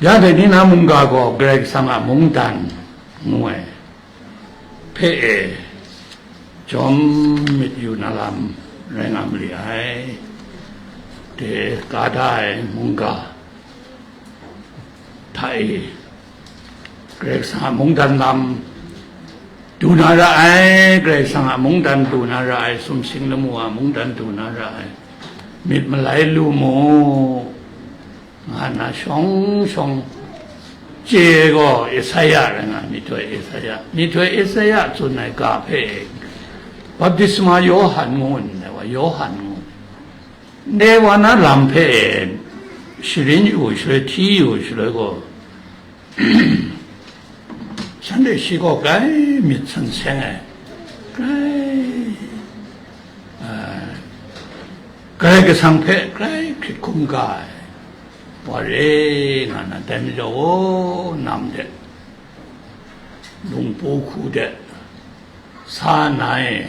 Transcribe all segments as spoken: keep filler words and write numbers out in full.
Ya dai ni na mungga gaw Karai Kasang a mungdan ngu ai hpe e, jawm myit yu na lam rai nga ma li ai. De ka da ai mungga hta e, Karai Kasang a mungdan lam du na ra ai, Karai Kasang a mungdan du na ra ai, sumsing lamu a mungdan du na ra ai, myit malai lu mu, nga nna shawng shawng chye gaw Esaia rai nga, myihtoi Esaia. Myihtoi Esaia tsun ai ga hpe baptisma Yawhan ngu ndai wa, Yawhan ngu. Ndai wa na lam hpe sharin yu shaloi, hti yu shaloi gaw, shanhte shi gaw grai myit san seng ai, grai, a, Karai Kasang hpe grai hkrit hkungga ai wa re nga na, dai majaw, o, nam de, lungpu hku de, sa nna e,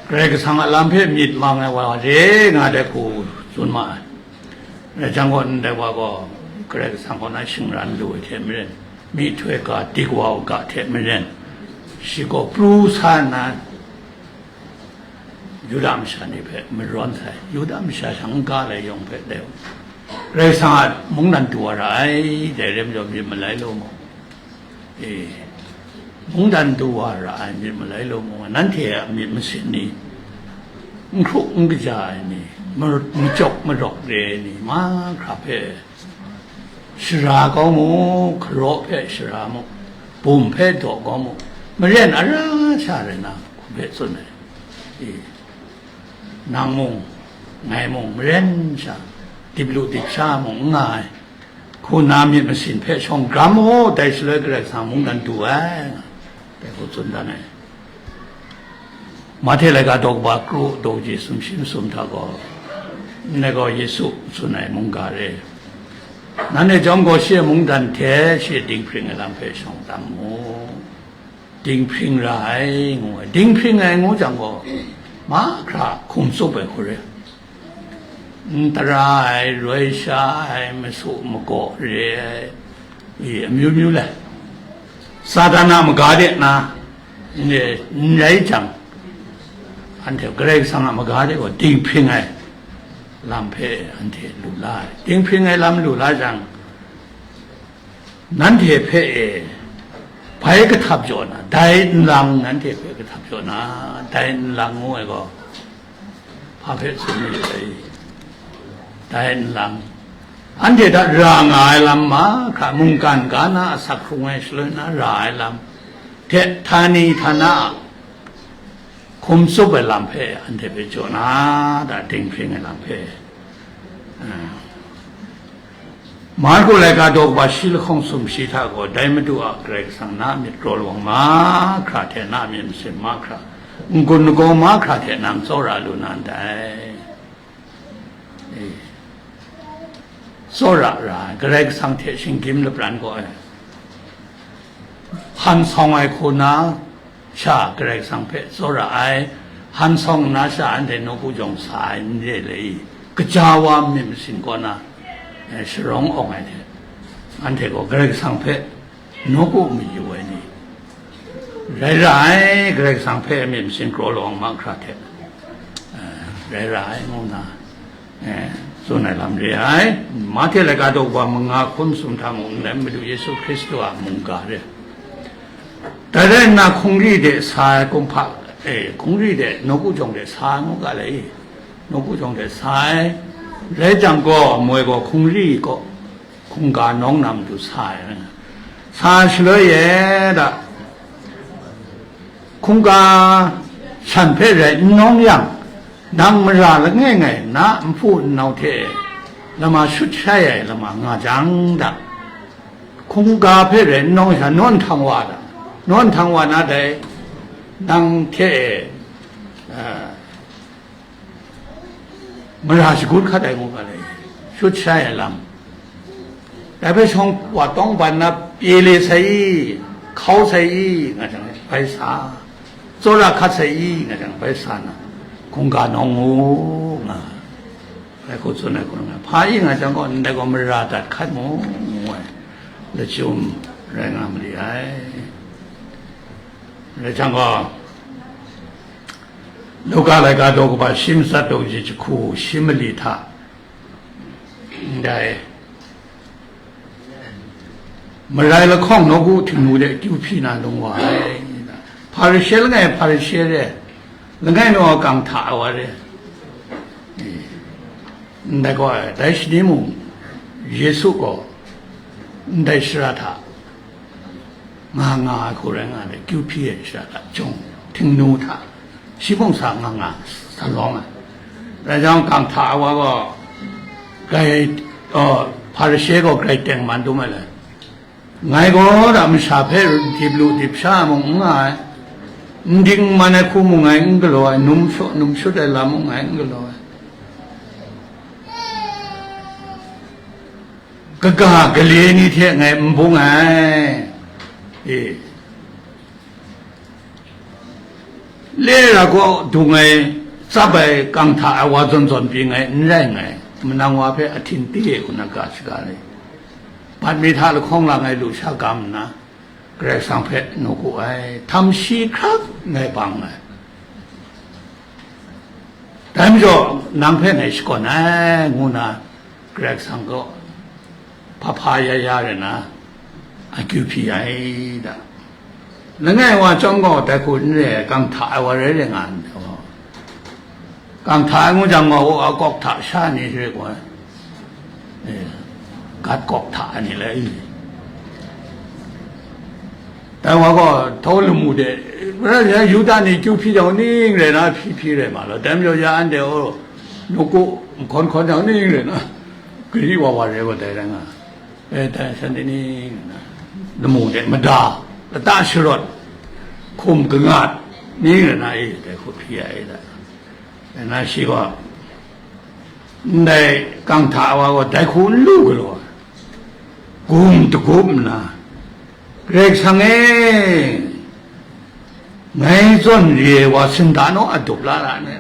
Karai Kasang a lam hpe myit mang ai wa re nga de hku tsun ma ai. Rai jang gaw, ndai wa gaw Karai Kasang kaw na shingran lu ai hte maren, myihtoi ga dik wa u ga hte maren, shi gaw pru sa nna, Yuda masha ni hpe marawn sai, Yuda masha sha n ga lai yawng hpe dai u. Karai Kasang a mungdan du wa ra ai, dai rai majaw myit malai lu mu. E, mungdan du wa ra ai myit malai lu mu, nanhte a myit masin ni, n hkru n kaja ai ni, mar-, machyawk marawk re ai ni, mahkra hpe shara kau mu, hkaraw hpe shara mu, bum hpe daw kau mu, maren ara sha rai na, hku hpe tsun ai. E, nang mung, ngai mung, maren sha, dip lu dip sha mung n nga ai, hku na myit masin hpe shawng gram u, dai shaloi Karai Kasang mungdan du ai, nga, dai hku tsun dan ai. Mahte laika daw kaba kru daw ji sumshi masum hta gaw, ndai gaw Yesu tsun ai mungga re. Nanhte chyawm gaw shi a mungdan hte shi a dinghpring ai lam hpe shawng tam mu. Dinghpring ra ai, ngu ai. Dinghpring ai ngu jang gaw, mahkra hkum tsup ai hku re. N tara ai, roi sha ai, masu magaw re ai, i, amyu myu le, Satan a maga de na, n rai jang, anhte Karai Kasang a maga de gaw dinghpring ai lam hpe anhte lu la ai. Dinghpring ai lam lu la jang, nanhte hpe e, bai kahtap jaw na, dai nlang nanhte hpe kahtap jaw na, dai nlang ngu ai gaw, hpa hpe tsun mayu ai? Dai nlang, anhte hta ra nga ai lam mahkra, mungkan ga na asak hkrung ai shaloi na ra ai lam, hte htani htana a hkum tsup ai lam hpe anhte hpe jaw na, da dinghpring ai lam hpe, a, Marku laika daw kaba shi lahkawng sumshi hta gaw, dai Madu a Karai Kasang na myit kraw lawang mahkra hte na myit masin mahkra, n-gun lagaw mahkra hte nang tsawra lu na ndai. E, tsawra ra ai, Karai Kasang hte shinggyim lapran gaw ai, han sawng ai hku na sha Karai Kasang hpe tsawra ai, han sawng nna sha anhte nawku jawng sa ai n re le i, kaja wa myit masin kaw na, eh, sharawng awng ai hte, anhte gaw Karai Kasang hpe nawku mayu ai ni, rai ra ai, Karai Kasang hpe myit masin kraw lawang mahkra hte, eh, rai ra ai, ngu nna, eh, tsun ai lam re ai. Mahte laika daw kaba manga hkun sum hta mung n rai, Madu Yesu Hkristu a mungga re. Dai rai nna, hkungri de sa ai kumhpa, eh, hkungri de nawku jawng de sa ai ngu ga le i, nawku jawng de sa ai, rai jang gaw, moi gaw hkungri kaw, hkungga nawng na matu sa ai, sa ai shaloi e, da, hkungga shan hpe rai n nawng yang, nang mara langai ngai na npu nnau hte lama shut shai ai lama nga jang, da, hkungga hpe rai n nawng sha, nawn htang wa da, nawn htang wa na dai, nang hte, a, mara shagun hkat ai ngu ga le, shut shai ai lam. Dai hpe shawng wa tawng ban na pye le sai i, hkau sai i, nga jang, bai sa, tsawra hkat sai i, nga jang, bai sa na, hkungga nawng u, nga ai hku tsun ai hku nga, hpa i nga jang gaw, ndai gaw mara dat hkat mu. lachyum rai nga ma li ai. Rai jang gaw, Luka laika daw kaba shi matsat daw kaji jahku shi mali hta, ndai marai lahkawng nawku htingnu de kyu hpyi na lung wa ai. Hparishe langai, Hparishe re, langai mi wa kang hta ai wa re. Ndai gaw, dai shani mung Yesu gaw ndai shara hta nga nga ai hku rai nga ai, kyu hpyi ai shara hta jawng, htingnu hta shi mung sa nga nga sa lawng ai. Rai jang, kang hta ai wa gaw, grai, oh, Hparishe gaw grai teng man dum ai le, ngai gaw da masha hpe dip lu dip sha ai mung n nga ai, n ding n man ai hku mung ngai n galaw ai, num shaw num shut ai lam mung ngai n galaw ai, kaga gale ni hte ngai n bung ai. E, le ra gaw dung ai, tsap ai, kang hta ai wa zawn zawn pyi ngai n rai nngai, manang wa hpe ahtin ti e hku na ga shaga ni, bat mi hta lahkawng lang ai lusha gam nna, Karai Kasang hpe nawku ai, htam shi hkrak ngai bang ai. Dai majaw, nang hpe ngai shakawn ai, ngu na, Karai Kasang kaw hpa hpa ya ya rai na, a kyu hpyi ai da. Langai wa chyawm gaw, dai hku n re ai, kang hta ai wa rai rai nga ndai gaw, kang hta ai ngu jang gaw, a kawk hta sha ni re gaw, eh, gat kawk hta ai ni le, i. Dai wa gaw, htau lamu de, ya Yuda ni kyu hpyi jang ning rai na, hpyi hpyi rai ma law, dai majaw ya anhte, o, nawku, nhkawn hkawn jang ning rai na, gari wa wa rai wa dai rai nga, e, dai shan de ning rai na, lamu de mada, lata sharawt, hkum kangat, ning rai na, e, dai hku hpyi ai da. Rai na, shi gaw, ndai kang hta ai wa gaw dai hku n lu galaw ai, gum dagup nna, Karai Kasang e, ngai zawn re ai wa sinda naw adup la ra ai,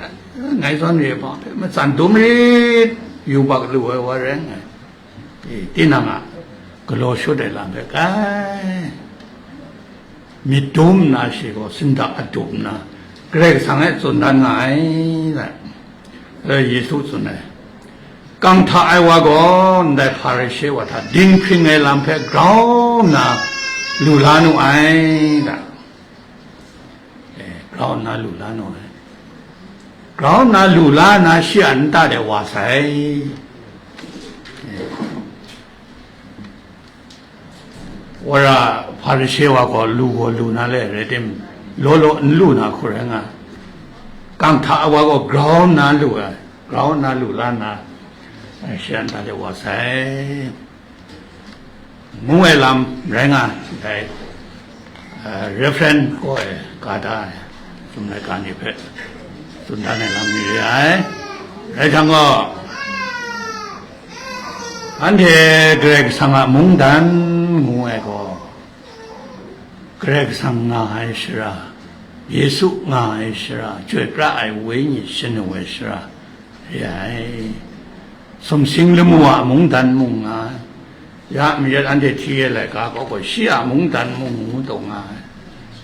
ngai zawn re ai hpa hpe matsan dum rit, yubak lu ai wa rai nngai, e, tinang a galaw shut ai lam hpe kai. Myit dum nna shi gaw sinda adup nna, Karai Kasang e tsun dan nga ai, e, Yesu tsun ai. Kang hta ai wa gaw ndai Hparishe wa hta dinghpring ai lam hpe grau nna lu la nu ai, da. E, grau nna lu la nu ai. Grau nna lu la nna shi a nta de wa sai. E, Wora Hparishe wa gaw lu gaw lu na le rai tim, law law n lu na hku rai nga, kang hta wa gaw grau nna lu ai, grau nna lu la nna, eh, shi a nta de wa sai, ngu ai lam rai nga, dai, eh, Reverend kaw ai ga da ai, Chyum laika ni hpe tsun dan ai lam ni re ai. Rai jang gaw, anhte Karai Kasang a mungdan ngu ai gaw, Karai Kasang nga ai shara, Yesu nga ai shara, Chyoi pra ai Wenyi shanu ai shara, re ai. Sumsing lamu a mungdan mung nga ai. Ya mayat anhte hti e laika kaw gaw, shi a mungdan mung ngu taw nga ai.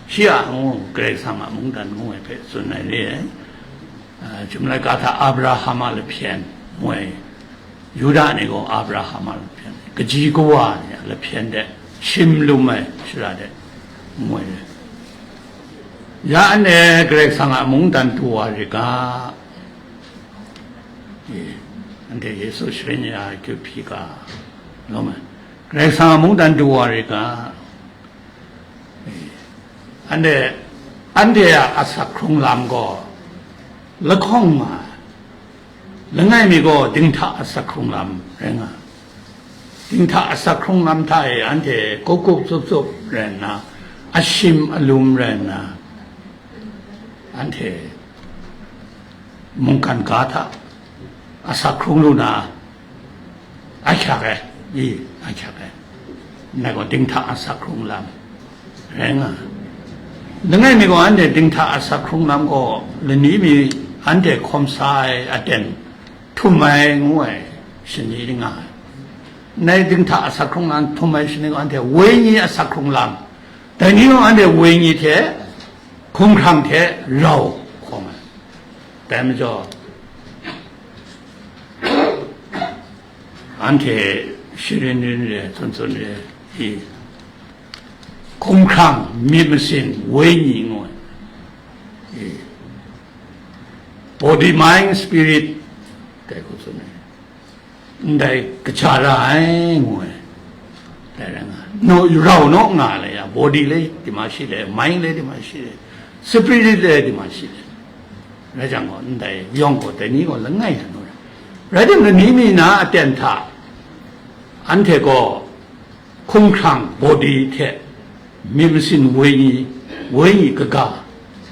Shi a ngu, Karai Kasang a mungdan ngu ai hpe tsun ai re ai. Ah, Chyum laika hta Abraham a lahpyen ngu ai. Yuda ni gaw Abraham a lahpyen, kaji kawa ni a lahpyen de shim lum ai shara de ngu ai re. Ya anhte Karai Kasang a mungdan du wa rit ga, e, anhte Yesu sharin ya ai akyu hpyi ga, lawm ai. Karai Kasang a mungdan du wa rit ga, e, anhte, anhte a asak hkrung lam gaw lahkawng nga ai. Langai mi gaw dinghta asak hkrung lam rai nga ai. Dinghta asak hkrung lam hta e anhte gup gup zup zup rai nna, ashim alum rai nna, anhte mungkan ga hta asak hkrung lu na, ahkyak ai, i, ahkyak ai. Ngai gaw dinghta asak hkrung lam rai nga ai. Langai mi gaw anhte dinghta asak hkrung lam gaw lani mi anhte hkawm sa ai aten htum ai ngu ai shani nga ai. Nai dinghta asak hkrung lam htum ai shani gaw, anhte wenyi asak hkrung lam, dai ni gaw anhte wenyi hte hkumhkrang hte rau hkawm ai. Dai majaw, anhte sharin rin re, tsun tsun re, i, hkumhkrang, myit masin, wenyi ngu ai. I, body, mind, spirit, dai hku tsun ai. Ndai kaja ra ai, ngu ai. Dai rai nga, no, rau naw nga le ya, body le di ma shi le, mind le di ma shi le, spirit le di ma shi le. Rai jang gaw, ndai yawng gaw, dai ni gaw langai na nu ra. Rai timung, lani mi na aten hta, anhte gaw hkumhkrang, body hte myit masin, wenyi, wenyi kaga,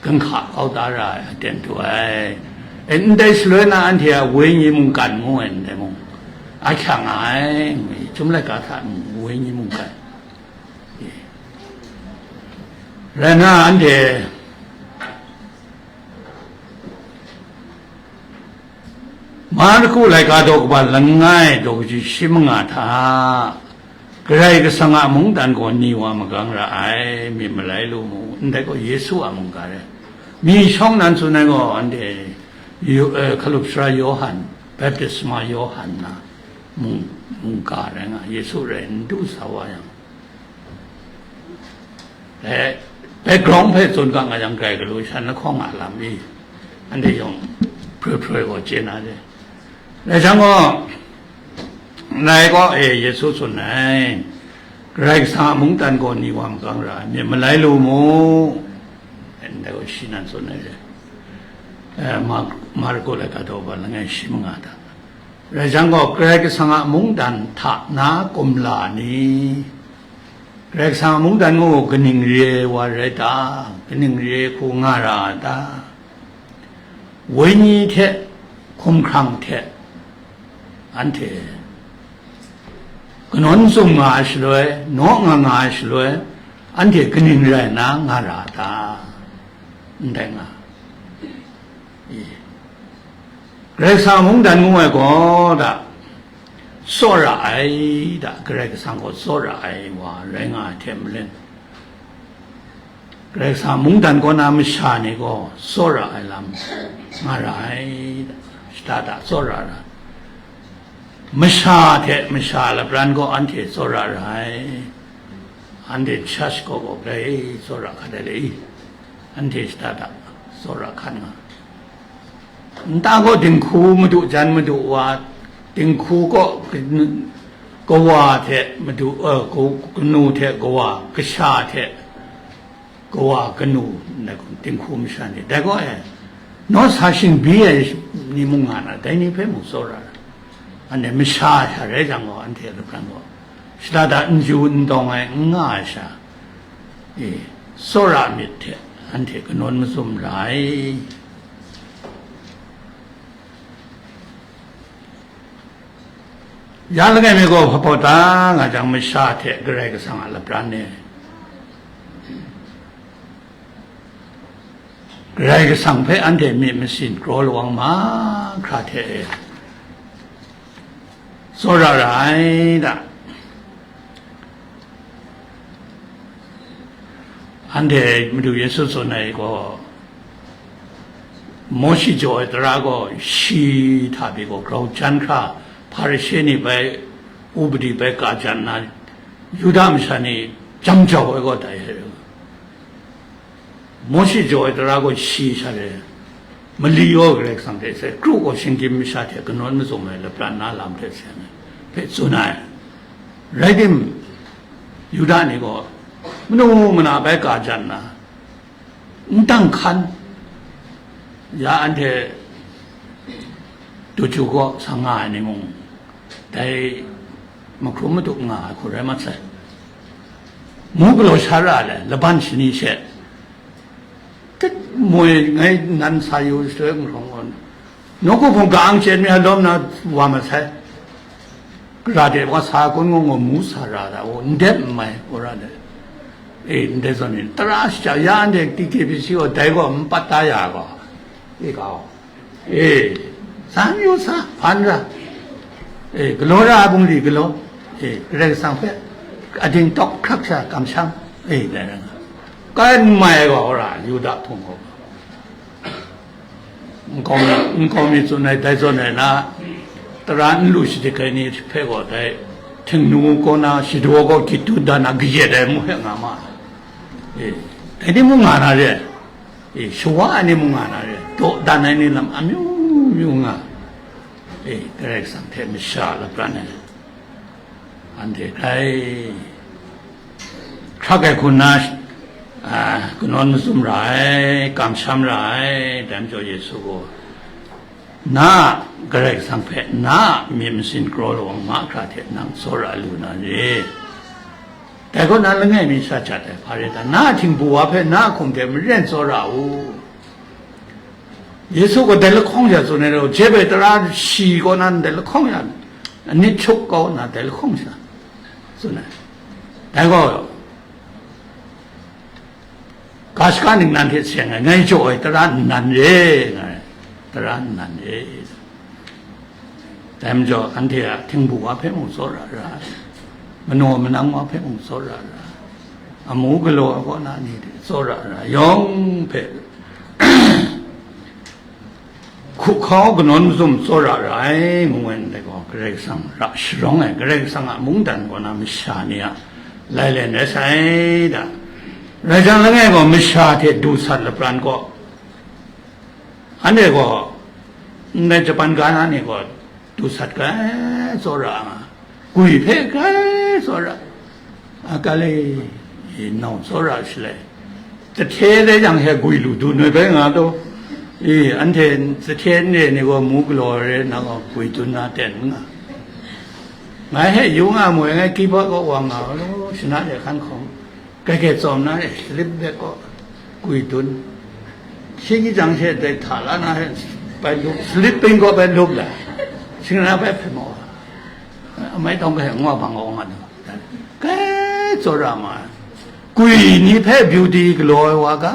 ganhka kau da ra ai aten du ai. E, ndai shaloi na anhte a wenyi mungkan ngu ai ndai mung, ahkya nga ai, ngu ai, Chyum laika hta mung wenyi mungkan. E, rai nna anhte Marku laika daw kaba langai daw kaji shi manga hta, Karai Kasang a mungdan gaw ni wa magang ra ai, myit malai lu mu, ndai gaw Yesu a mungga rai. Mi shawng nan tsun ai gaw, anhte Yo-, eh, hkalup sara Yawhan, baptisma Yawhan na mung-, mungga rai nga, Yesu rai n du sa wa yang, eh, background hpe tsun ga nga yang, grai galu shan lahkawng a lam i, anhte yawng hproi hproi gaw chye na de. Rai jang gaw, ngai gaw, e, Yesu tsun ai, Karai Kasang a mungdan gaw ni wa magang ra ai, myit malai lu mu, ndai gaw shi nan tsun ai de. Eh, Ma-, Marku laika daw ba langai shi manga hta. Rai jang gaw, Karai Kasang a mungdan hta na kumla ni, Karai Kasang a mungdan ngu kaning re ai wa rai ta? Kaning re ai hku nga ra ai ta? Wenyi hte hkumhkrang hte anhte kanawn sum nga ai shaloi, naw nga nga ai shaloi, anhte kaning rai nna nga ra ai ta? Ndai nga. I, Karai Kasang a mungdan ngu ai gaw, da, tsawra ai, da, Karai Kasang gaw tsawra ai wa rai nga ai hte maren, Karai Kasang a mungdan kaw na masha ni gaw tsawra ai lam nga ra ai, da, shada da tsawra ra. Masha hte masha lapran gaw anhte tsawra ra ai. Anhte church gaw gaw grai tsawra hkat ai le i, anhte shada da tsawra hkat nga. Nta gaw dinghku madu jan madu wa, dinghku gaw kanu, kawa hte madu, eh, ku-, kanu hte kawa, kasha hte kawa, kanu, ndai dinghku masha ni, dai gaw, eh, naw sa shingbi ai ni mung nga na, dai ni hpe mung tsawra ai. Anhte masha sha rai jang gaw, anhte lapran gaw shada da n ju n dawng ai, n nga ai sha, e, tsawra myit hte anhte kanawn mazum ra ai. Ya langai mi gaw hpa pau ta nga jang, masha hte Karai Kasang a lapran e, Karai Kasang hpe anhte myit masin kraw lawang mahkra hte e tsawra ra ai da. Anhte Madu Yesu tsun ai gaw, Mawshe jaw ai tara gaw shi hta pyi gaw grau jan hkra, Hparishe ni bai, upadi bai ka jan nna, Yuda masha ni jam jau ai gaw dai. Mawshe jaw ai tara gaw shi sha re, mali yaw Karai Kasang hte sai, kru gaw shinggyim masha hte kanawn mazum ai lapran na lam hte sai, hpe tsun ai. Rai tim, Yuda ni gaw manu mana bai ka jan nna, n dang hkan, ya anhte duju kaw sa nga ai ni mung, dai mahkrum madup nga ai hku rai mat sai. Mu galaw sha ra ai, laban shani she, tit moi ngai nan sa yu shaloi n hkrawng gaw, nawku hpung ka-ang chyen mi a lawm na wa masai. Gara de wa sa kun ngu ngu mu sa ra da, o, n dep n mai, o ra de. E, ndai zawn ni, tara shaja ya anhte T K B C o dai gaw n pat da ya gaw, e ga o. E, sa yu sa, hpan ra. E, galaw ra ai bungli galaw. E, Karai Kasang hpe ading tawk hkrak sha kamsham, e, dai rai nga. Kai n mai ai gaw, wora, Yuda hpung gaw, nkau mi, nkau mi tsun ai, dai zawn ai na, tara n lu shadik ai ni hpe gaw, dai Htingnu kaw na, shadaw kaw gyit dun dan na, kayat ai mu hpe nga ma ai. E, dai ni mung nga na re ai. E, shawa ai ni mung nga na re ai. Dawdan ai ni lam amyu myu nga. E, Karai Kasang hte masha lapran ai. Anhte grai hkrak ai hku nna, a, kanawn mazum ra ai, kamsham ra ai, dai majaw Yesu gaw, na a Karai Kasang hpe, na a myit masin kraw lawang mahkra hte nang tsawra lu na re. Dai kaw na langai mi sha jat ai, hpa rai ta, na a htingbu wa hpe na a hkum hte maren tsawra u. Yesu gaw dai lahkawng sha tsun ai rau, jep ai tara shi kaw na ndai lahkawng sha, anit shuk kau nna dai lahkawng sha tsun ai. Dai gaw, ga shaka ningnan hte seng ai, ngai jaw ai tara nnan re, nga ai, tara nnan re. Dai majaw, anhte a htingbu wa hpe mung tsawra ra ai, manaw manang wa hpe mung tsawra ra ai, amu galaw ai kaw na ni hte tsawra ra ai, yawng hpe hkuhkau kanawn mazum tsawra ra ai, ngu ai ndai gaw, Karai Kasang ra sharawng ai, Karai Kasang a mungdan kaw na masha ni a lailai rai sai da. Rai jang, langai gaw masha hte du sat lapran gaw, anhte gaw, ndai Japan ga na ni gaw, du sat grai tsawra nga, gwi hpe grai tsawra, a, ga le, nau tsawra shalai, tahte dai jang he gwi lu dun ai bai nga taw, i, anhte tahte n re ni gaw mu galaw re na gaw gwi dun na ten nga, ngai he yu nga moi ngai, kiba kaw wa nga, shana de hkan hkawm, Kai kai tsawm na e, slip bag kaw gwi dun. Shi ni jang she dai hta la na e, bai lup, slip ping kaw bai lup la. Shingra bai hpe maw? Amai tawng kai ngwa bang kaw nga nu. Kai tsawra ma ai. Gwi ni hpe beauty galaw ai wa ga,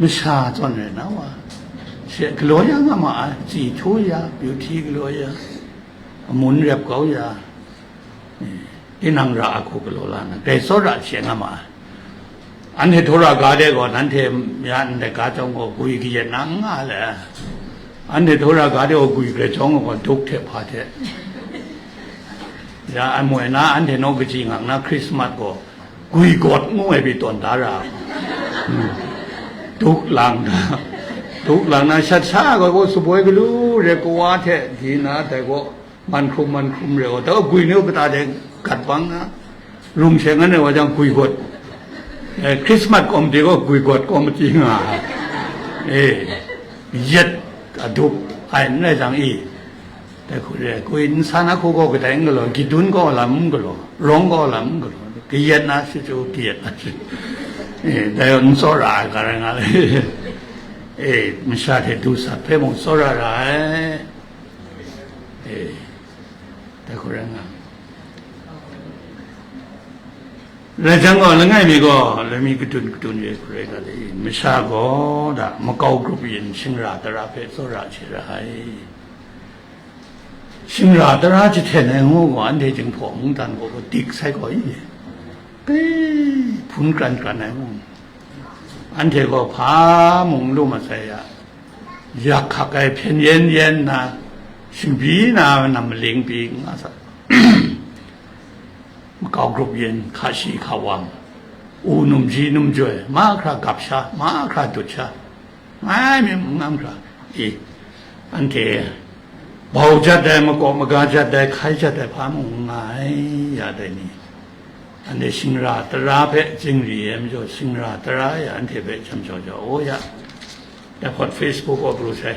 masha zawn rai na wa. She galaw ya nga ma ai, chyi htu ya, beauty galaw ya, amun rep kau ya. Tinang ra a hku galaw la na, dai tsawra hte nga ma ai. Anhte htaw ra ga de gaw, nanhte ya ndai ga chyawm gaw, gwi kayat na n nga le. Anhte htaw ra ga de gaw, gwi grai chyawm gaw, duk hte hpa hte. Ya, amoi na, anhte naw kaji ngak na Christmas gaw, gwi gawt ngu ai pyi tawn da ra. Hmm. Duk lang da. Duk lang na, shat sha gaw, gaw, shaboi galu, rep kawa hte, di na, dai gaw, man hkrum, man hkrum re gaw, dai gaw gwi ni gaw kata de gat bang na, rung she ngan ai wa jang gwi gawt. Eh, Christmas committee gaw gwi gawt committee nga ai. Eh, yet adup ai n rai jang i. Dai hku re, gwi nsan ahku gaw kadai n galaw, gyidun gaw lam n galaw, rawng gaw lam n galaw, kayat na shi chyu, kayat na shi. Eh, dai gaw n tsawra ai, ka rai nga le. Eh, masha hte du sat hpe mung tsawra ra ai. E, dai hku rai nga. Rai jang gaw, langai mi gaw, lami kadun kadun re hku rai ga le, masha gaw, da, makau grup yin shingra tara hpe tsawra hte ra ai. Shingra tara jahten ai ngu gaw, anhte Jinghpaw mungdan gaw, dik sai gaw i, e, hpun kran kran ai ngu. Anhte gaw hpa mung lu masai ya, yak hkak ai hpyen yen yen na, shingbi na, nam maling pyi nga sa, makau grup yin, hka shi hka wam, u num ji num joi, mahkra gap sha, mahkra dut sha, ngai mi n ngam hkra, i, anhte bau jat ai, makaw maga jat ai, hkai jat ai hpa mung n nga ai, ya dai ni, anhte shingra tara hpe chingri ai majaw, shingra tara e anhte hpe jam jau jau, o ya, dai hpawt Facebook gaw pru sai,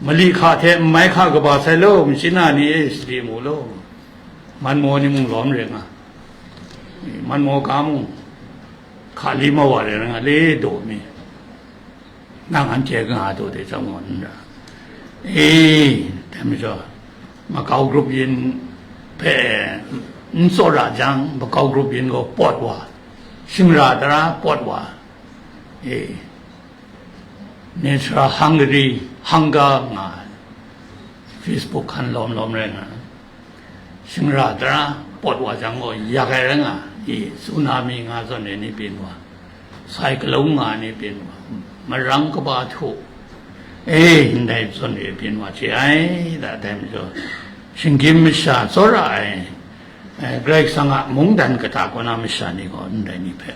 mali hka hte n mai hka kaba sai law, machyin na ni e, sadi mu law, man maw ni mung lawm re nga, man maw ga mung, hka li ma wa re nga, le daw mi. Nang anhte nga daw de chyawm gaw n ra. E, dai majaw, makau grup yin hpe n tsawra jang, makau grup yin gaw pawt wa, shingra tara pawt wa, e, Nature Hungary, hunger nga ai. Facebook hkan lawm lawm rai nga ai. Shingra tara pawt wa jang gaw, yak ai rai nga, i, tsunami nga zawn ai ni byin wa, cyclone nga ni byin wa, marang kaba htu, e, ndai zawn e byin wa chye ai, da, dai majaw, shinggyim masha tsawra ai, e, Karai Kasang a mungdan kata kaw na masha ni gaw ndai ni hpe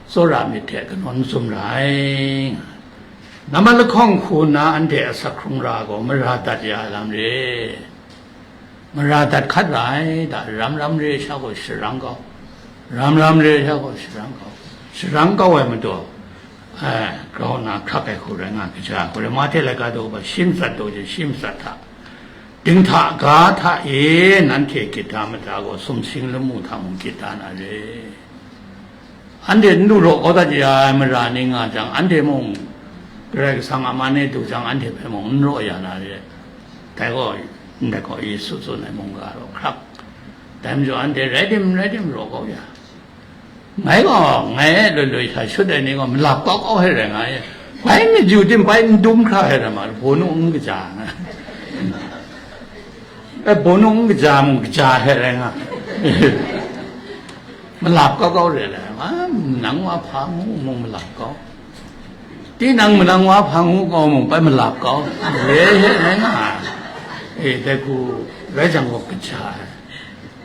tsawra myit hte kanawn mazum ra ai. Nambat lahkawng hku nna anhte asak hkrung ra gaw mara dat ya ai lam re. Mara dat hkat ra ai, da, ram ram re sha gaw sharang kau, ram ram re sha gaw sharang kau, sharang kau ai majaw, eh, grau nna hkrak ai hku rai nga, kaja hku rai, Mahte laika daw ba shi matsat daw je, shi matsat hta, dinghta ga hta e nanhte gyit da mada gaw, sumsing lamu hta mung gyit da na re. Anhte n lu raw kau dat ya ai mara ni nga jang, anhte mung Karai Kasang a man e du jang, anhte hpe mung n raw ya na re. Dai gaw, ndai gaw Yesu tsun ai mungga raw hkrak. Dai majaw, anhte rai tim, rai tim raw kau ya. Ngai gaw, ngai e loi loi hta shut ai ni gaw, malap kau kau hte rai nga e. Bai myit yu tim, bai n dum hkra hte rai ma, bawnu n kaja nga. E, bawnu n kaja mung, kaja hte rai nga. Malap kau kau re le, a, manang wa hpa ngu mung malap kau. Tinang manang wa hpa ngu kau mung bai malap kau. Re he rai nga. E, dai hku rai jang gaw kaja ai.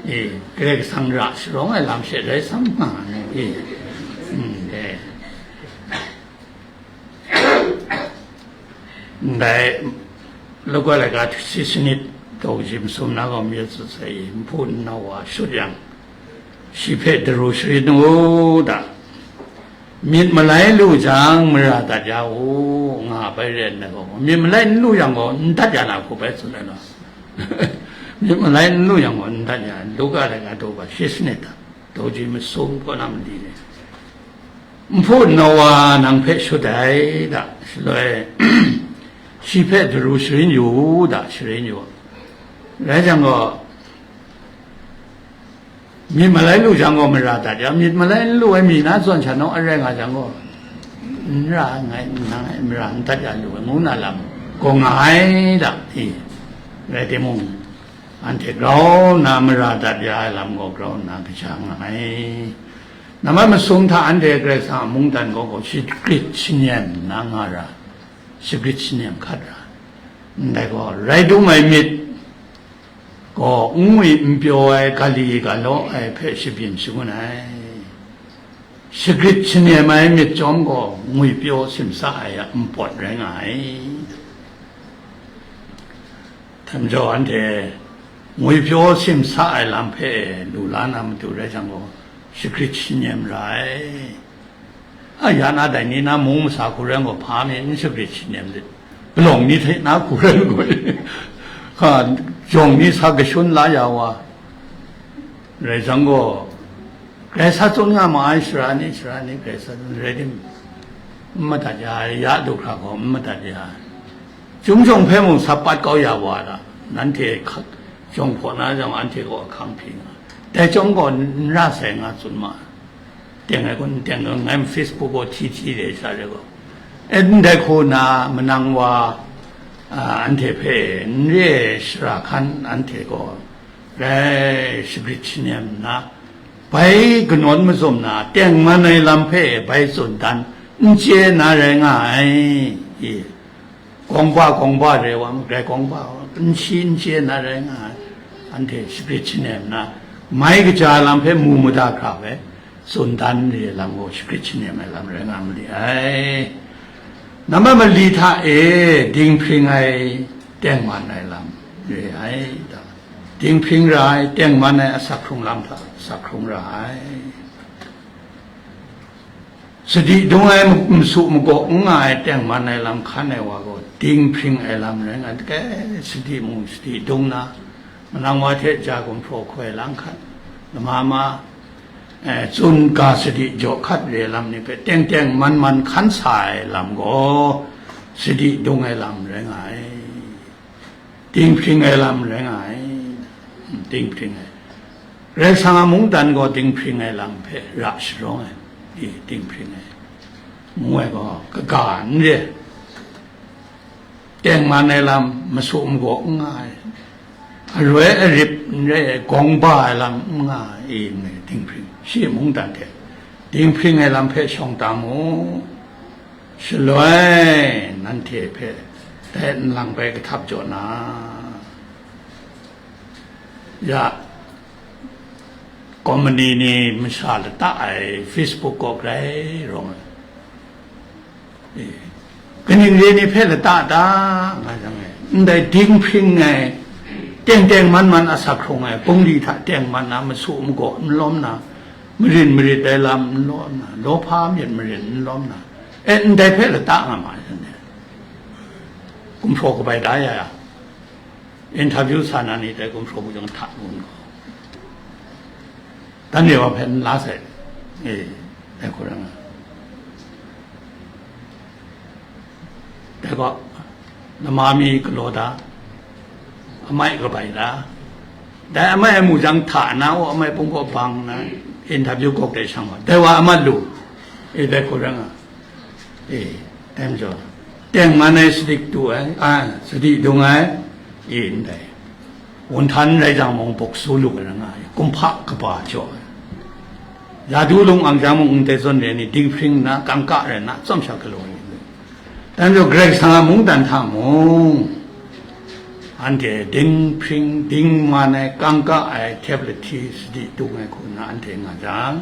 E, Karai Kasang ra sharawng ai lam she rai sam nga ai. E, mm, e. Ndai, Luka laika hti sanit daw kaji masum na gaw myit tsun sai, nhpu nna wa shut yang, shi hpe daru sharin u da, myit malai lu jang, mara dat ya u, nga bai re nna gaw, myit malai n lu yang gaw, n dat ya na hku bai tsun ai na. Myit malai n lu yang gaw, n dat ya, Luka laika daw ba shi sanit da, daw kaji masum kaw na mali ni. Nhpu nna wa nang hpe shut ai da, shaloi shi hpe daru sharin yu u da, sharin yu. Rai jang gaw, myit malai lu jang gaw mara dat ya, myit malai n lu ai mi na zawn sha naw arai nga jang gaw, n ra ai, ngai, nang e mara n dat ya lu ai, ngu na lam gaw nga ai da, i, rai timung, anhte grau nna mara dat ya ai lam gaw grau nna kaja nga ai. Nambat masum hta anhte Karai Kasang a mungdan gaw gaw shagrit shanyem nna nga ra, shagrit shanyem hkat ra, ndai gaw rai dum ai myit gaw n ngwi n pyaw ai, gali galaw ai hpe shabyin shangun ai. Shagrit shanyem ai myit chyawm gaw ngwipyaw simsa ai a npawt rai nga ai. Htem jaw anhte ngwipyaw simsa ai lam hpe lu la na matu rai jang gaw, shagrit shanyem ra ai. A ya na dai ni na mung masa hku rai gaw, hpa mi n shagrit shanyem lit, palawng ni hte na hku rai gaw, ha, jawng ni sa kashun la ya wa, rai jang gaw, Karai sa tsun nga ma ai shara ni, shara ni Karai sa tsun rai tim, n madat ya ai, ya du hkra gaw n madat ya ai. Chyum jawng hpe mung sa pat kau ya wa da, nanhte hka-, jawng hpaw na jawng anhte gaw ahkang hpyi nga, dai chyawm gaw n ra sai nga tsun ma ai. Teng ai kun, teng ai kun, ngai Facebook gaw hti hti de sha de gaw. E, ndai hku na, manang wa, a, anhte hpe n re ai shara hkan anhte gaw, rai shagrit shanyem nna, bai kanawn mazum na, tengman ai lam hpe bai tsun dan, n chye na rai nga ai, i, kawngba, kawngba re wa, grai kawngba, n shi n chye na rai nga ai, anhte shagrit shanyem nna, mai kaja lam hpe mu mada hkra hpe, tsun dan re ai lam gaw shagrit shanyem ai lam rai nga ma li ai. Nambat mali hta e dinghpring ai, tengman ai lam re ai, da. Dinghpring ra ai, tengman ai asak hkrung lam hta asak hkrung ra ai. Sadi dung ai, masu magaw n nga ai, tengman ai lam hkan ai wa gaw, dinghpring ai lam rai nga, dai sadi mung sadi dung na, manang wa hte ja gumhpraw hkoi lang hkat, lama ma, eh, tsun ga sadi jaw hkat re ai lam ni hpe teng teng man man hkan sa ai lam gaw, sadi dung ai lam rai nga ai. Dinghpring ai lam rai nga ai. Dinghpring ai. Karai Kasang a mungdan gaw dinghpring ai lam hpe ra sharawng ai. I, dinghpring ai. Ngu ai gaw, kaga n re. Tengman ai lam, masu magaw n nga ai. aroi arip n rai ai, gawng ba ai lam n nga i, n rai dinghpring, shi mungdan hte dinghpring ai lam hpe shawng tam u. Shaloi nanhte hpe dai nlang bai kahtap jaw na, ya, company ni masha lata ai Facebook kaw grai rawng ai. E, kaning re ni hpe lata ta nga jang e, ndai dinghpring ai, teng teng man man asak hkrung ai, bungli hta teng man na, masu magaw n lawm na, marin marit ai lam n lawm na, lawhpa myit marin n lawm na, e, ndai hpe lata nga ma ai, gumhpraw kabai da ya, ya, interview sa na ni dai gumhpraw bungli jang hta ngun gaw, dan re wa hpe n la sai, e, dai hku rai nga. Dai gaw, nama mi galaw da, amai kabai da, dai amai amu jang hta na, u amai pung kaw bang na, interview kawk dai shang wa, dai wa amat lu, e, dai hku rai nga. E, dai majaw, teng man ai, sadi du ai, a, sadi dung ai, e, ndai, wunhtan rai jang mung, buk su lu ai rai nga ai, kumhpa kaba jaw ai. Yadu lung ang jang mung, ndai zawn re ni, dinghpring nna, kangka rai nna, tsawm sha galaw ai ni, dai majaw, Karai Kasang a mungdan hta mung, anhte dinghpring, dingman ai, kangka ai, htep lahti, sadi dung ai hku nna anhte nga jang,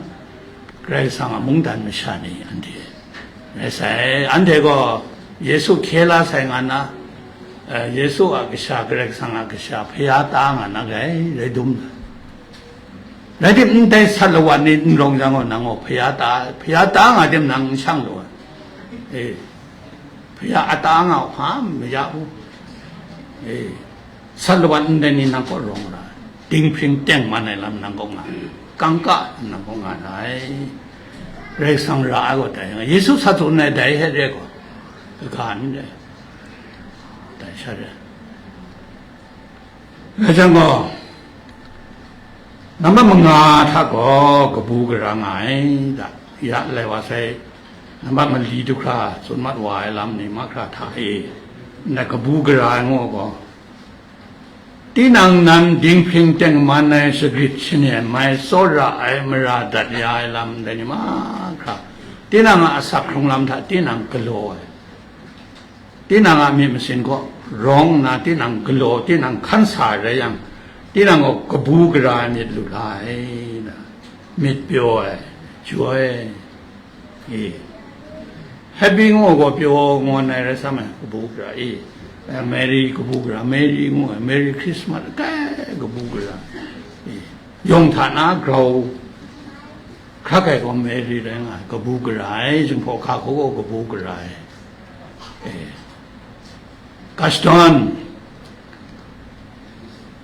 Karai Kasang a mungdan masha ni anhte rai sai. Anhte gaw Yesu hkye la sai nga na, eh, Yesu a kasha, Karai Kasang a kasha, hpaya ta nga na rai, rai dum. Rai tim, ndai sat lawat ni n rawng jang gaw, nang gaw hpaya ta, hpaya ta nga tim, nang n shang lu ai. E, hpaya ata nga u hpa, maya u. E, sat lawat ndai ni nang kaw rawng ra, dinghpring teng man ai lam nang kaw nga ai, kangka nang kaw nga ai. Karai Kasang ra ai gaw dai, Yesu sa tsun ai dai hte re gaw, kaga n re, dai sha re. Rai jang gaw, nambat manga hta gaw kabu gara nga ai da, ya lai wa sai, nambat mali du hkra tsun mat wa ai lam ni mahkra hta e, ndai kabu gara ai ngu gaw, tinang nan dinghpring tengman ai, shagrit shanen mai, tsawra ai, mara dat ya ai lam, dai ni mahkra, tinang a asak hkrung lam hta tinang galaw ai, tinang a myit masin kaw rawng nna, tinang galaw, tinang hkan sa ai rai yang, tinang gaw kabu gara ai myit lu la ai, myit pyaw ai, joy, e, happy ngu gaw pyaw ngawn ai rai sa ai, kabu gara, e, Merry kabu gara, Merry ngu ai, Merry Christmas, kai kabu gara, e, yawng hta na grau hkrak ai gaw Merry rai nga ai, kabu gara ai, Jinghpaw Hka hku gaw kabu gara ai. E, Kashton,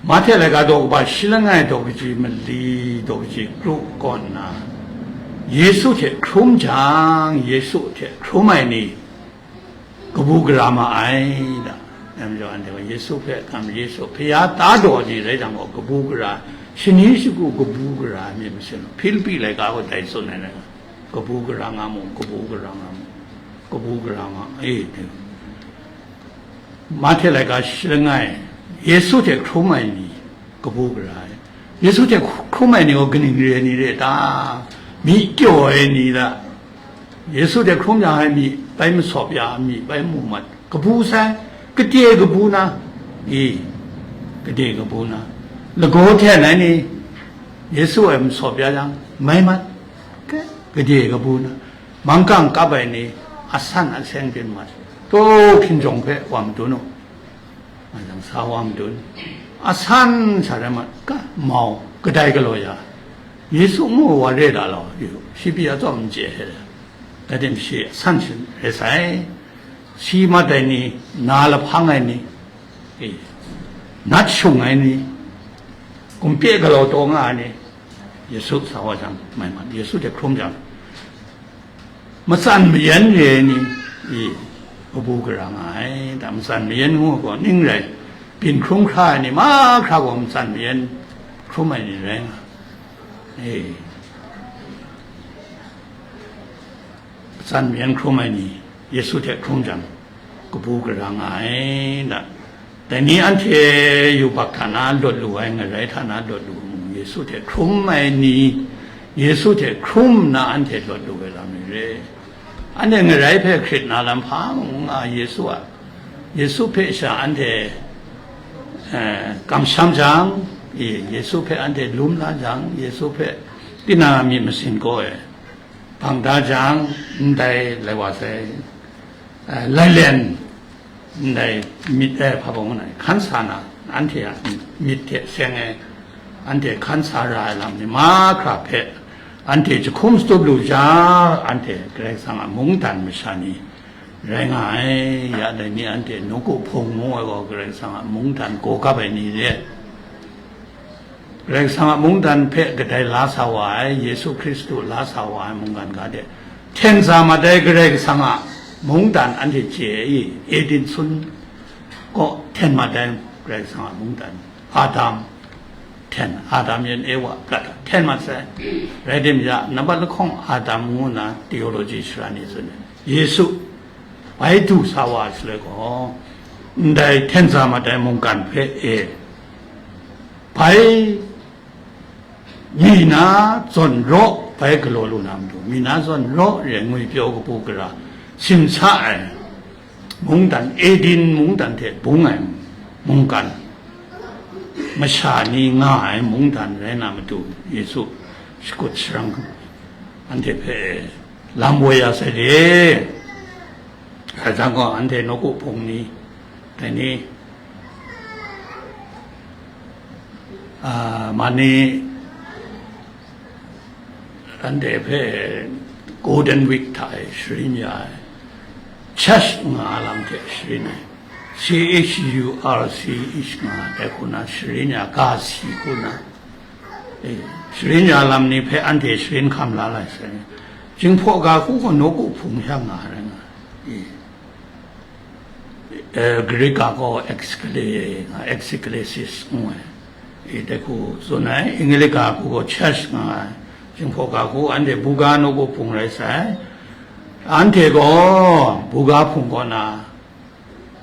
Mahte laika daw kaba shi langai daw kaji mali, daw kaji kru kaw nna, Yesu hte hkrum jang, Yesu hte hkrum ai ni kabu gara ma ai da. Dai majaw anhte gaw Yesu hpe kam, Yesu hpaya ta daw ni rai jang gaw, kabu gara, shani shagu kabu gara ai myit masin, Hpilipi laika gaw dai tsun ai rai nga, kabu gara nga mu, kabu gara nga mu, kabu gara nga, e, dai. Mahte laika shi langai, Yesu hte hkrum ai ni kabu gara ai. Yesu hte hkrum ai ni gaw kaning re ai ni re ta? Myi kyaw ai ni ta? Yesu hte hkrum yang ai myi bai masawp ya, myi bai mu mat, kabu sai, kade kabu na, i, kade kabu na, lagaw hten ai ni, Yesu e masawp ya yang, mai mat, ka-, kade kabu na, manggang kap ai ni, asan aseng byin mat, taw hkinjawng hpe wa madun u. Nga jang sa wa madun, asan sa rai mat, ka, mau, kadai galaw ya, Yesu ngu wa re da law, shi pyi atsawm n chye hte, dai tim shi asan shin rai sai, si mat ai ni, na lahpang ai ni, e, nat shung ai ni, gumpe galaw taw nga ai ni, Yesu sa wa jang, mai mat, Yesu hte hkrum jang, matsan mayan re ai ni, i, kabu gara nga ai, da, matsan mayan ngu gaw ning rai, byin hkrum hkra ai ni mahkra gaw matsan mayan hkrum ai ni rai nga, e, matsan mayan hkrum ai ni, Yesu hte hkrum jang, kabu gara nga ai, da. Dai ni anhte yubak hta na lawt lu ai, ngarai hta na lawt lu ai mung, Yesu hte hkrum ai ni, Yesu hte hkrum nna anhte lawt lu ai lam ni re. Anhte ngarai hpe hkrit na lam hpa mung nga, Yesu a, Yesu hpe sha anhte, eh, kamsham jang, i, Yesu hpe anhte lum la jang, Yesu hpe tinang a myit masin gaw e bang da jang, ndai lai wa sai, eh, lailen, ndai myit, eh, hpa bang ngai hkan sa na, anhte a myit hte seng ai, anhte hkan sa ra ai lam ni mahkra hpe, anhte jahkum shatup lu jang, anhte Karai Kasang a mungdan masha ni rai nga ai. Ya dai ni anhte nawku hpung ngu ai gaw, Karai Kasang a mungdan gaw kap ai ni re. Karai Kasang a mungdan hpe kadai la sa wa ai, Yesu Hkristu la sa wa ai mungkan ga de, hten sa mat ai Karai Kasang a mungdan anhte chye ai i, Eden sun kaw hten mat ai Karai Kasang a mungdan, Adam hten, Adam yan Ewa prat hten mat sai. Rai tim ya, nambat lahkawng Adam ngu nna theology shara ni tsun ai. Yesu bai du sa wa ai shaloi gaw, ndai hten sa mat ai mungkan hpe e, bai mi na zawn raw bai galaw lu na matu, mi na zawn raw re ngwi pyaw kabu gara simsa ai mungdan, Eden mungdan hte bung ai mungkan, masha ni nga ai mungdan rai na matu, Yesu shakut sharang anhte hpe lam woi ya sai de. Dai jang gaw, anhte nawku hpung ni, dai ni, a, ma ni, anhte hpe Golden Week hta e sharin ya ai, church nga lam hte sharin ai, C H U R C H nga ai, dai hku na sharin ya, ga si hku na, e, sharin ya lam ni hpe anhte sharin hkam la lai sai. Jinghpaw ga hku gaw nawku hpung sha nga rai nga ai. E, e, Greek ga gaw exkle-, exegesis ngu ai. E, dai hku tsun ai, English ga hku gaw church nga ai. Jinghpaw ga hku anhte buga nawku hpung rai sai. Anhte gaw buga hpung kaw na,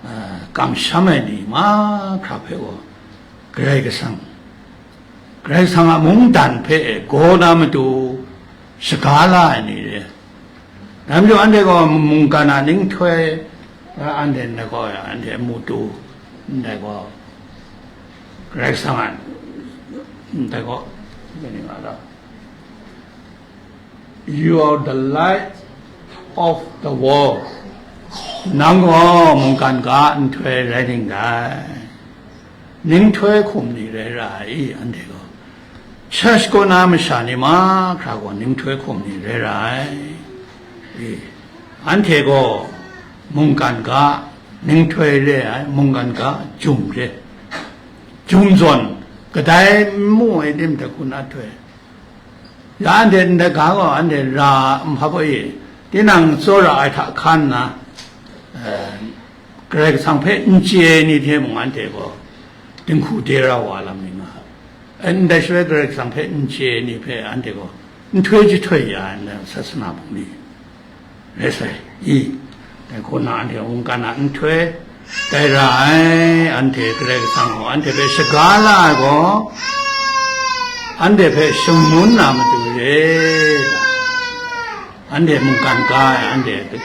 a, kamsham ai ni mahkra hpe gaw Karai Kasang, Karai Kasang a mungdan hpe gaw na matu shaga la ai ni re. Dai majaw anhte gaw mungkan a ninghtoi, a, anhte ndai gaw, anhte mutu, ndai gaw, Karai Kasang a, ndai gaw, kaning nga ta? You are the light of the world. Nang gaw mungkan ga nhtoi rai ning dai. Ninghtoi hkum ni rai ra ai, anhte gaw. Church kaw na masha ni mahkra gaw ninghtoi hkum ni rai ra ai. E, anhte gaw mungkan ga ninghtoi re ai, mungkan ga jum re. Jum zawn, kadai n mu ai tim hta hku na htoi. Ya anhte ndai ga gaw anhte ra nhpa gaw e, tinang tsawra ai hta hkan nna, eh, Karai Kasang hpe n chye ai ni hte mung anhte gaw dinghku de ra wa lam ni nga ai. Ndai shaloi Karai Kasang hpe n chye ai ni hpe anhte gaw nhtoi jahtoi ya ai, sasana bungli rai sai. I, dai hku na anhte mungkan a nhtoi tai ra ai, anhte Karai Kasang gaw anhte hpe shaga la ai gaw, anhte hpe shangun na matu re. Anhte mungkan ga ai, anhte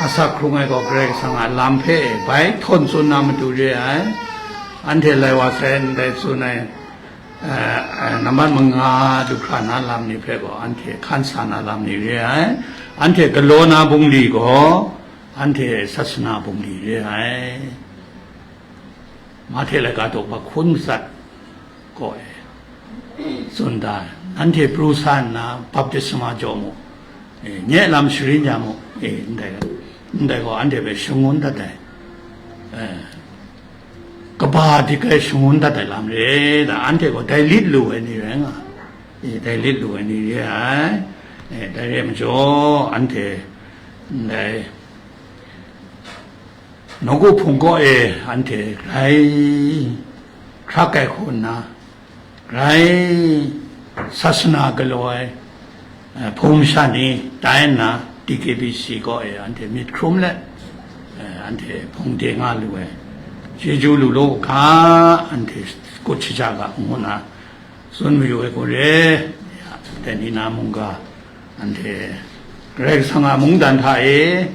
asak hkrung ai gaw Karai Kasang a lam hpe bai htawn tsun na matu re ai. Anhte lai wa sai ndai tsun ai, eh, eh, nambat manga du hkra na lam ni hpe gaw anhte hkan sa na lam ni re ai. Anhte galaw na bungli gaw, anhte sasana bungli re ai. Mahte laika daw hpahkun matsat kaw e tsun da, nanhte pru sa nna baptisma jaw mu, e, nye lam sharin ya mu, e, ndai, ndai gaw anhte hpe shangun dat ai, e, kaba dik ai shangun dat ai lam re, da, anhte gaw dai lit lu ai ni rai nga, e, dai lit lu ai ni re ai, e, dai re ai majaw, anhte ndai nawku hpung kaw e anhte grai hkrak ai hku nna, grai sasana galaw ai, eh, hpung masha ni tai nna, D K B C kaw e anhte myit hkrum let, eh, anhte hpung de nga lu ai. Chyeju lu law u ga, anhte kut shaja ga ngu nna tsun mayu ai hku re. Ya, dai ni na mungga, anhte Karai Kasang a mungdan hta e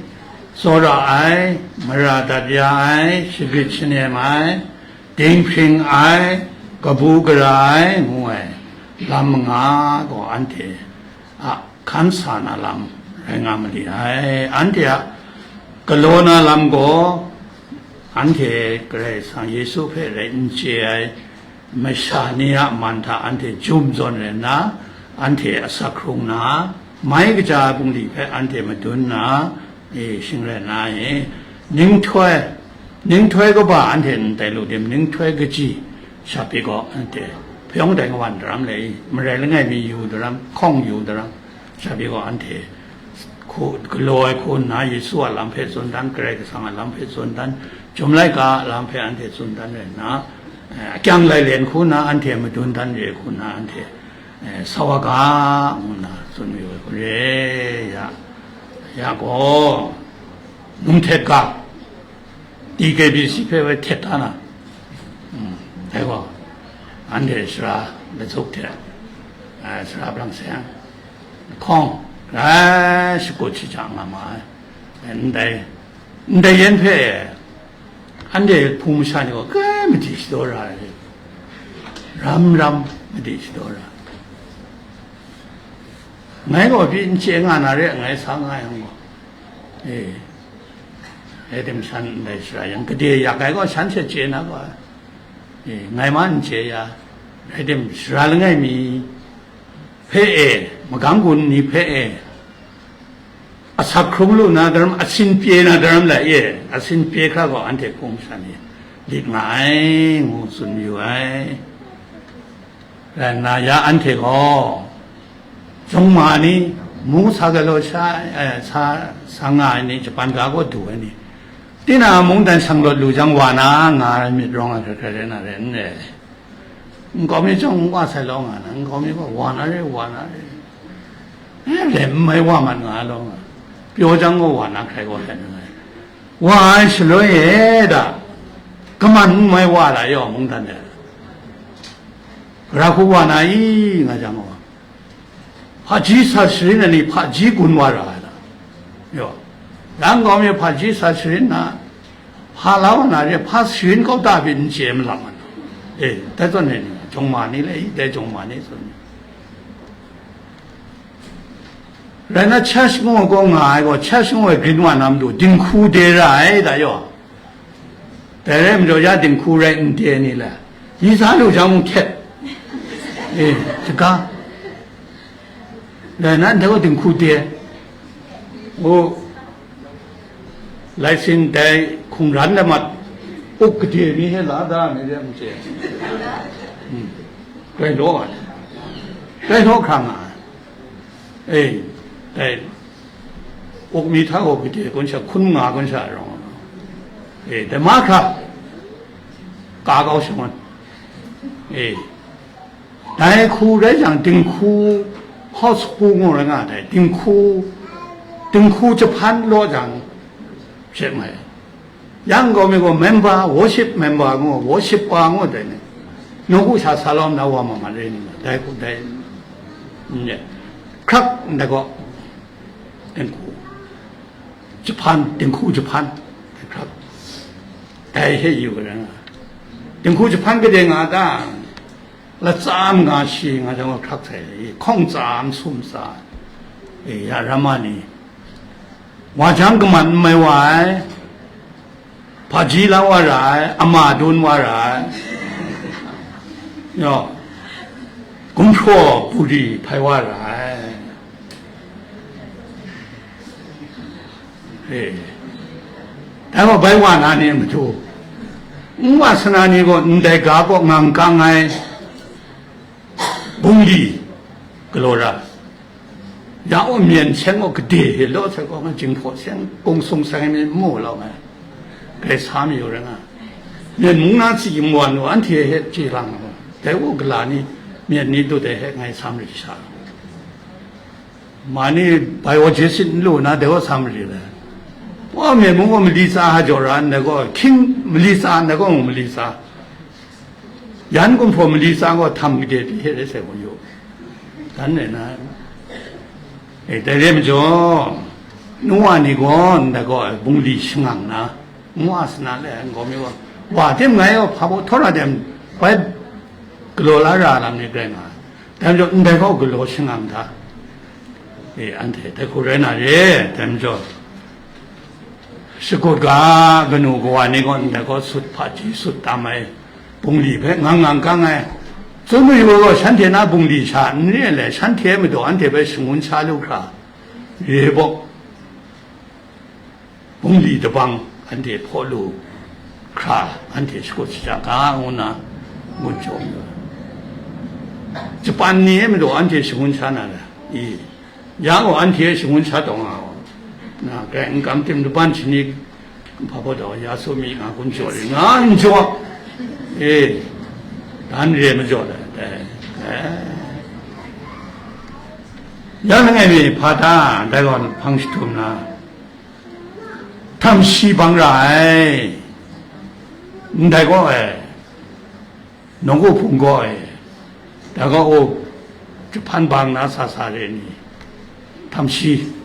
tsawra ai, mara dat ya ai, shagrit shanem ai, dinghpring ai, kabu gara ai, ngu ai lam manga gaw anhte a hkan sa na lam rai nga ma li ai. Anhte a galaw na lam gaw, anhte Karai Kasang Yesu hpe rai n chye ai masha ni a man hta anhte jum zawn rai nna, anhte asak hkrung na, mai kaja ai bungli hpe anhte madun nna, e, shing rai nna, e, ninghtoi, ninghtoi kaba anhte n tai lu tim, ninghtoi kaji sha pyi gaw, anhte hpyawng tai kawan daram le, marai langai mi yu daram, hkawng yu daram, sha pyi gaw, anhte hku, galaw ai hku nna, Yesu a lam hpe tsun dan, Karai Kasang a lam hpe tsun dan, Chyum laika a lam hpe anhte tsun dan rai nna, eh, akyang lailen hku nna anhte madun dan re hku nna anhte, eh, sa wa ga, ngu nna tsun mayu ai hku re, ya, ya gaw, num htet ga, D K B C hpe woi htet da na, mm, dai gaw, anhte sara lazuk hte, eh, sara brang seng, hkawng, grai shakut shaja nga ma ai. Ndai, ndai yen hpe, anhte hpung masha ni gaw kai madi shadaw ra ai, ram ram madi shadaw ra. Ngai gaw pyi n chye nga na re, ngai sa nga yang gaw, e, rai tim shan ndai sara yang, gade yak ai gaw shan she chye na gaw, e, ngai ma n chye ya, rai tim sara langai mi hpe e, magam gun ni hpe e, asak hkrung lu na daram, asin pye na daram lai e, asin pye hkra gaw anhte hpung masha ni lit nga ai, ngu tsun mayu ai. Rai nna, ya anhte gaw, jawng ma ni, mu sa galaw sha, eh, sa, sa nga ai ni, Japan ga gaw du ai ni, tinang a mungdan shang lawt lu jang, wa na nga ai myit rawng ai hkrai hkrai rai na rai n re. Nkau mi chyawm n wa sai law nga na, nkau mi gaw wa na re, wa na re. Eh, re n mai wa mat nga ai law nga. Pyaw jang gaw wa na hkrai gaw hten nga ai. Wa ai shaloi e da, kaman n mai wa la yaw mungdan de. Gara hku wa na i nga jang gaw, hpaji sa sharin ai ni hpaji gun wa ra ai la. Yaw, yang kau mi hpaji sa sharin na, hpa la wa na re, hpa sharin kau ta pyi n chye malam ai. E, dai zawn e ni, jawng ma ni le, dai jawng ma ni zawn ni. Rai na, church ngu gaw nga ai gaw, church ngu ai grin wa na matu, dinghku de ra ai, da yaw. Dai rai majaw, ya dinghku rai n de ni le, yi sa lu jang mung htet. E, shaga. Rai na, ndai gaw dinghku de. O, lai sin dai hkungran lamat, uk gade mi he la da mi de, n chye. Hmm. Rai law ai. Rai law hkra nga ai. E, dai, uk mi hta gaw gade kun sha, hkun nga kun sha rawng. E, dai mahkra, ka kau shangun. E, dai hku rai jang, dinghku, house hku ngu rai nga dai, dinghku, dinghku jahpan law jang, she mai. Yang kau mi gaw member, worship member ngu, worshipper ngu dai ni. Nawku sha sa lawm na wa ma ma re ni, dai hku dai. Nye. Hkrak ndai gaw, dinghku jahpan, dinghku jahpan, hkrak. Dai hte yu ga nga. Dinghku jahpan gade nga ta? Latsam nga shi nga jang hkrak sai, hkawng tsa, nsum tsa, e, ya ram ma ni, wa jang kaman n mai wa ai, hpaji la wa ra ai, ama dun wa ra ai, yaw, gumhpraw buri hpai wa ra ai. E, dai wa bai wa na ni matu, n wa sa na ni gaw ndai ga kaw ngang kang ai bungli galaw ra, ya gaw myen seng gaw gade he law sai gaw, nga jinghpaw seng kung sung seng ai mi n mu law ngai, grai sa mayu rai nga, myen mung na tsi n wan u, anhte he chye lang ai, dai gaw gala ni, myen ni dut ai he ngai sa marit sha. Ma ni bai wa je sit n lu na, dai wa sa mari le. Wa me mung gaw mali tsa ha jaw ra ndai gaw, hkying mali tsa ndai gaw mung mali tsa. Yan gumhpraw mali tsa gaw htam gade pyi hte rai sai gaw yu. Dan rai na, e, dai re majaw, nu wa ni gaw ndai gaw bungli shangang na, ngu a sana le, n gaw mi gaw, wa tim ngai gaw hpa baw htawra dem, bai galaw la ra lam ni grai nga, dai majaw ndai gaw galaw shangang hta, e, anhte dai hku rai na re, dai majaw, shakut ga, kanu kawa ni gaw ndai gaw sut hpaji sut tam ai, bungli hpe ngang ngang kang ai, tsun mayu gaw, shanhte na bungli sha n re ai le, shanhte a matu anhte hpe shangun sha lu hkra, re baw, bungli dabang anhte hpaw lu hkra, anhte shakut shaja ga, ngu nna ngun jaw mu ai. Japan ni e matu anhte shangun sha na ra i? Ya gaw, anhte shangun sha taw nga gaw, na, grai n kam tim, laban shani hpa baw taw ya su mi, nga kun jaw ri, nga n jaw, e, dan re majaw dai, dai, e. Ya langai mi hpa ta, dai gaw hpang jahtum na, htam shi bang ra ai, ndai gaw e, nawku hpung gaw e, dai gaw, o, jahpan bang na sa sa re ni, htam shi,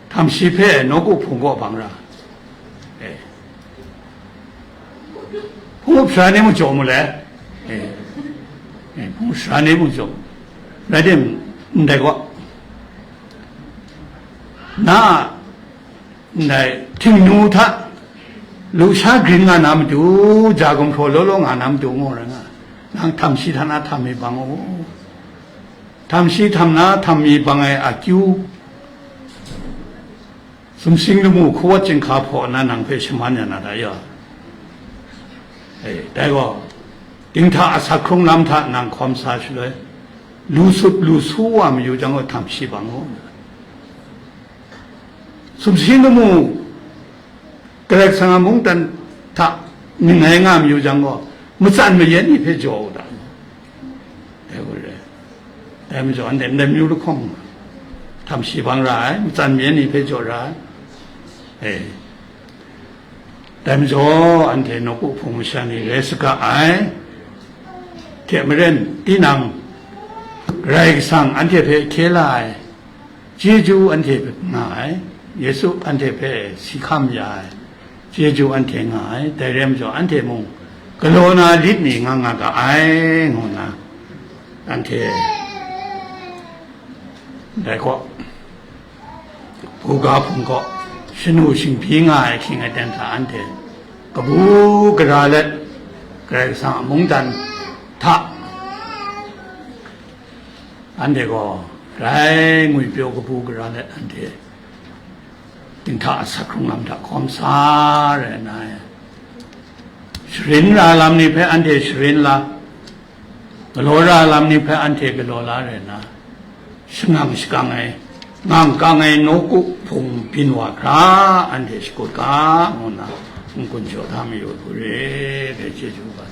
htam shi hpe nawku hpung gaw bang ra, e, hpung up sara ni mung jaw mu le, e, e, hpung up sara ni mung jaw mu, rai tim, ndai gaw, na, ndai htingnu hta lusha grin nga na matu, ja gumhpraw law law nga na matu, ngu rai nga, nang htam shi hta na htam mi bang u. Htam shi htam na htam mi bang ai akyu, sumsing lamu hkawat chyinghka hpaw nna nang hpe shaman ya na ta ya? E, dai gaw, dinghta asak hkrung lam hta nang hkawm sa shaloi, lu sut lu su wa mayu jang gaw, htam shi bang u. Sumsing lamu, Karai Kasang a mungdan hta ning rai nga mayu jang gaw, matsan mayan ni hpe jaw u ta? Dai gaw re. Dai majaw, anhte ndai myu lahkawng htam shi bang ra ai, matsan mayan ni hpe jaw ra ai. E, dai majaw, anhte nawku hpung masha ni rai saga ai hte maren, tinang Karai Kasang anhte hpe hkye la ai, chyeju anhte hpe nga ai, Yesu anhte hpe si hkam ya ai, chyeju anhte nga ai, dai rai majaw, anhte mung galaw na lit ni nga nga ga ai, ngu nna, anhte dai kaw, buga hpung kaw, shanu shingbyi nga ai ahkying aten hta anhte kabu gara let, Karai Kasang a mungdan hta anhte gaw grai ngwipyaw kabu gara let, anhte dinghta asak hkrung lam hta hkawm sa rai nna, sharin ra lam ni hpe anhte sharin la, galaw ra lam ni hpe anhte galaw la rai nna, shangang shakang ai, ngang kang ai nawku hpung byin wa hkra anhte shakut ga, ngu nna n-gun jaw da mayu hku re, dai chyeju ga.